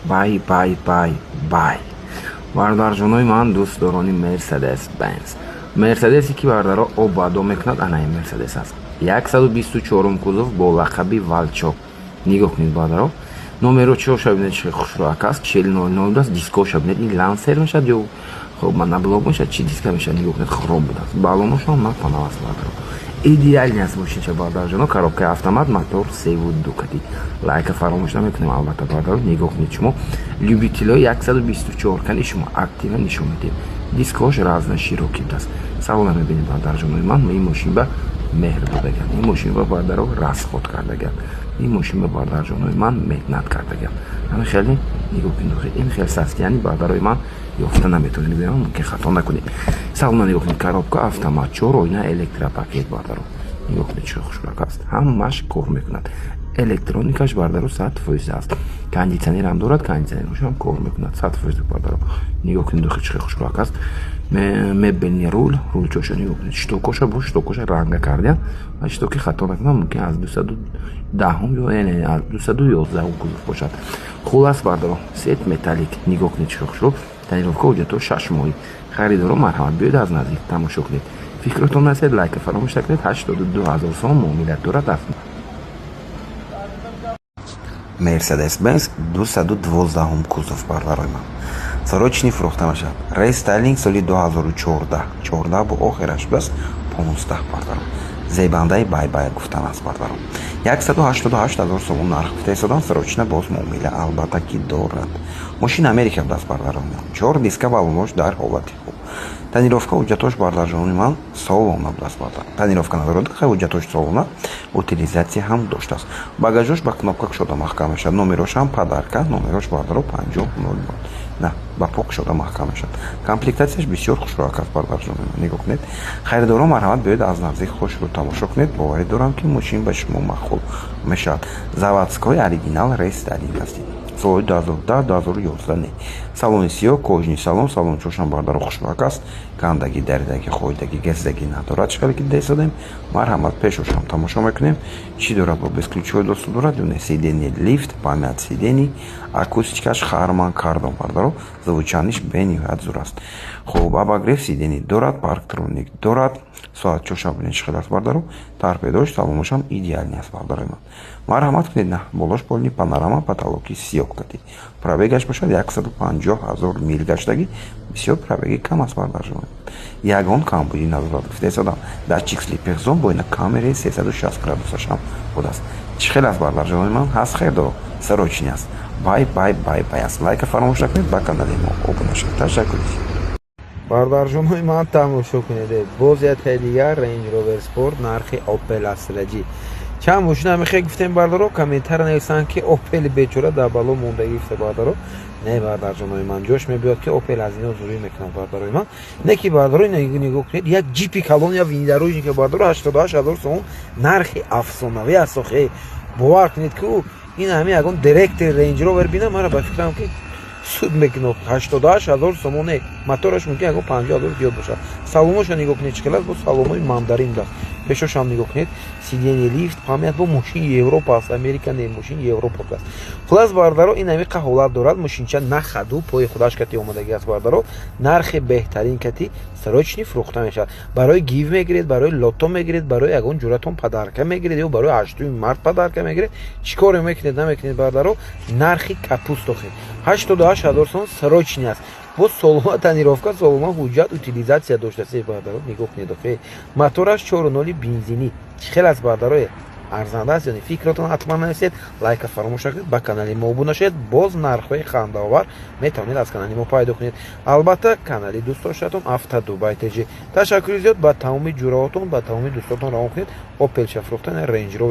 Бай, бай, бай, бай, бародарҷонои ман, дӯстдорони Мерседес Бенз, Мерседесе ки, бародаро, обадо мекунад, анаи Мерседес аст. 124-ум кузов бо лақаби Волчок. Нигоҳ кунед, бародаро, номеро чоша бинед, чӣ хушроак аст, 4000 аст. Дискоша бинед, ин Лансер мешавад ё хоб моноблок мешавад, чӣ диска мешавад? Нигоҳ кунед, хром будааст, балоношам на панав аст, бародаро, идеальный аст мошинча, бародарҷоно. Коробкаи автомат, мотор севу ду кати. Лайка фаромӯш намекунем, албатта, бародаро. Нигоҳ кунед, шумо любителои 124 кани, шумо актива нишон медиҳем. Дискош разно широкий будааст. Салона мебинед, бародарҷонои ман. Ин мошин ба меҳр додаган, ин мошин ба, бародаро, расход кардаган, ин мошин ба, бародарҷонои ман, меҳнат кардаган. Ҳамин хеле нигоҳ кунед, ин хел состояние, бародарои ман, ёфта наметавонед, мумкин хато накунед. Салона нигоҳ кунед, коробка автомат, чор оина, электропакет, бародаро. Нигоҳ кунед, чӣ хушрак аст, ҳамаш кор мекунад, электроникаш, бародаро, 100% аст. Кондитсионерам дорад, кондитсионершам кор мекунад 100%, бародаро. Нигоҳ кунед, дохил чӣ хушрак аст. Мебельный руль, рулчоша нигоҳ кунед, щитокоша бо щитокоша ранга кардиан ва щитоки, хато накунам, мумкин аз 210-ум ё аз 211-ум кузов бошад. Хулас, бародаро, цвет металлик. Нигоҳ кунед, чӣ хушрӯ. Тонировка, ҳуҷҷатҳо 6 моҳӣ. Харидоро, марҳамат, биёед, аз наздик тамошо кунед. Фикротон насед, лайка фаромӯш накунед. 82 000 сом муомилат дорад. Мерседес Бенз 212-ум кузов, бародарои ман, срочный фурӯхта мешавад. Рестайлинг, соли 2014, 14 бо охираш будааст, 15, бародаро. Зебандаи бай-бай гуфтан аст, бародаро. 188 ҳазор сомон нарх гуфта истодан, срочно боз муомила албатта ки дорад. Мошин Америка будааст, бародарони ман. Чор диска, балонош дар ҳолати хуб, тонировка, ҳуҷҷатош, бародарҷонони ман, солона будааст, бародар. Тонировка надорад, хай, ҳуҷҷатош солона, утилизация ҳам доштааст. Багажош ба кнопка кушода маҳкам мешавад. Номерош ҳам подарка, номерош, бародаро, 5000 на ба по кушода маҳкам мешавад. Комплектатсияш бисёр хушроак аст, бародарҷонони ман, нигоҳ кунед. Харидоро, марҳамат, биёед, аз наздик хушрӯ тамошо кунед. Боварӣ дорам, ки мошин ба шумо маъқул мешавад. Заводской, оригинал, рестайлинг ҳастед, солҳои 2010, 2011 не. Салони сиёҳ, кожаный салон, салон чошам, бародаро, хушроак аст. Гандагӣ, даридагӣ, хоидагӣ, газидагӣ надорад, чӣ ки десодем. Марҳамат, пешошам тамошо мекунем, чӣ дорад. Бо бесключевой доступ дорад ё не? Сиденье лифт, память сидений, акустикаш Харман Кардон, бародаро, звучаниш бениҳоят зур аст. Хуб, обогрев сидений дорад, парктроник дорад. Соат чошам бинед, чӣ хел аст, бародаро. Торпедош, салоношам идеальный аст, бародарои ман. Марҳамат кунед на, болош полный панорама, потолоки сиёҳ кати. Пробегаш бошад 150 000 мил гаштагӣ, бисёр пробеги кам аст, бародарҷон. Ягон камбудӣ надорад, гуфта истодам. Датчик слепых зон бо ина камераи 360 градусашам будааст. Чӣ хел аст, бародарҷонои ман? Ҳаст хелдоро, срочный аст. Бай, бай, бай, бай аст. Лайка фаромӯш накунед, ба канали мо обуна шавед. Ташаккур. Бародарҷонои ман, тамошо кунед, боз яктаи дигар Range Rover Sport, нархи Opel Astra G. Чанд мошина мехе гуфтем, бардаро, комментар нависанд, ки Опели бечора дар бало мондагӣ гуфта. Бардаро, не, бардарҷонои ман, ҷош мебиёд, ки Опел аз ино зурӣ мекунад, бардарои ман. Не ки, бардаро, нигоҳ кунед, як ҷипи калон, як внедорожник, бардаро, 88 000 сомон нархи афсонавӣ аст. Охе, бовар кунед, ки ин ҳамин ягон директори Range Rover бина, мара ба фикрам, ки суд мекунад. 88 000 сомоне, мотораш мумкин ягон 50 000 зиёд бошад. Салоноша нигоҳ кунед, чӣ хел аст, бо салонои мандарин даст. Пешошам нигоҳ кунед, сиденье лифт, память. Бо мошини Европа аст, Америка не, мошини Европа аст. Хулас, бардаро, ин ҳамиқа ҳолат дорад мошинча. На хаду пои худаш кати омадагӣ аст, бардаро. Нархи беҳтарин кати срочный фурӯхта мешавад. Барои гив мегиред, барои лото мегиред, барои ягон ҷуратон подарка мегиред ё барои 8-уми март подарка мегиред, чӣ коре мекунед, намекунед, бардаро, нархи капуст охир 88 000 сом, срочный аст. Бо солома тонировка, солома ҳуҷҷат, утилизация доштасе, бардаро. Нигоҳ кунед, охе, мотораш 4,0 бензинӣ. Чӣ хел аст, бардаро, арзанда аст ё не? Фикротон ҳатман нависед, лайка фаромӯш накунед, ба канали мо обуна шавед. Боз нархҳои хандаовар метавонед аз канали мо пайдо кунед, албатта, канали дӯстдоштаатон Автодубай ТЖ. Ташаккури зиёд ба тамоми ҷураотон, ба тамоми дӯстотон равон кунед. Опелша фурӯхтан, Рейндж Ровер.